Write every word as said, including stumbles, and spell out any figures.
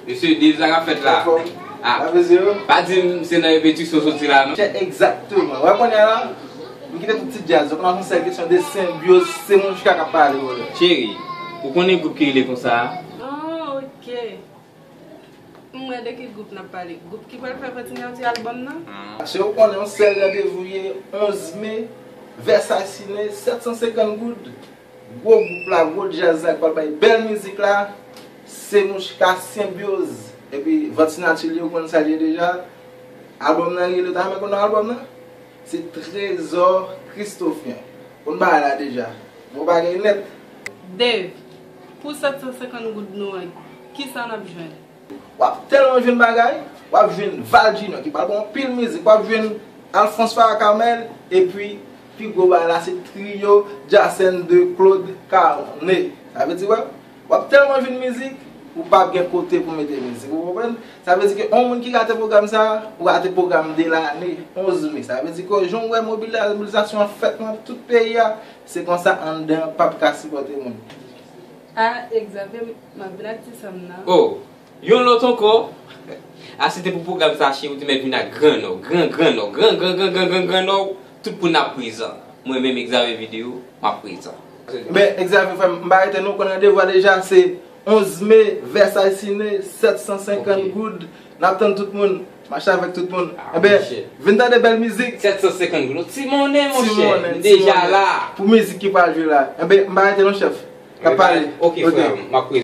Mesye Dave, sa k ap fèt la? Ah, pa di m se nan repetisyon soti la, non? Egzakteman. Wè kounye a la, m kite tout ti djaz yo, kounye a se yon sèl kesyon de senbyoz, se Mouchka k ap pale, brother. Cheri, ou konnen gwoup ki rele konsa a? Ah, ok. M wè de ki gwoup n ap pale. Gwoup ki pral fè Vantina ti albòm nan? Paske ou konnen yon sèl randevou ye, onz me, Versailles Ciné, sèt san senkant goud. Gwo gwoup la, gwo djaz la, k pral bay bèl mizik la, se Mouchka Senbyoz. Epi Vantina Tilly, ou konn sa l ye deja. Albòm nan rele, ta renmen konn non albòm nan? Se Trezò Kristofyen. Konn bagay la deja. Bon bagay nèt. Dave, pou sèt san senkant goud nou an, kisa n ap jwenn? W ap tèlman jwenn bagay, w ap jwenn Val Junior ki pral ba w anpil mizik, w ap jwenn Alphonse Farah Carmel, epi pi gwo bagay la se triyo Jacen de Claude Carnet. Sa vle di, wè, w ap tèlman jwenn mizik, ou p ap gen kote pou mete mizik, ou konprann? Sa vle di ke yon moun ki rate pwogram sa, ou rate pwogram de lane, onz me. Sa vle di ke jan w wè mobiliza-, mobilizasyon an fèt nan tout peyi a, se konsa anndan an p ap ka sipòte moun. Ah, Xavier, m ap vin ak ti sa m nan. Oh, yon lòt ankò. A, si te pou pwogram sa, cheri, ou te mèt vin ak gran nò, gran, gran nò, gran, gran, gran, gran, gran, gran nò, tout moun ap prezan. Mwen menm, Xavier Video, m ap prezan. Men, Xavier, frè m, m pa rete non, konn randevou a deja, se onz me, Versailles Ciné, sèt san senkant goud. N ap tann tout moun, mache avèk tout moun. Enben, vin tande bèl mizik. Sèt san senkant goud. Ti monnen, monchè. M deja la. Pou mizik ki pral jwe la. Enben, m pa rete non, chèf. N ap pale. Ok, frè m, m ap prezan.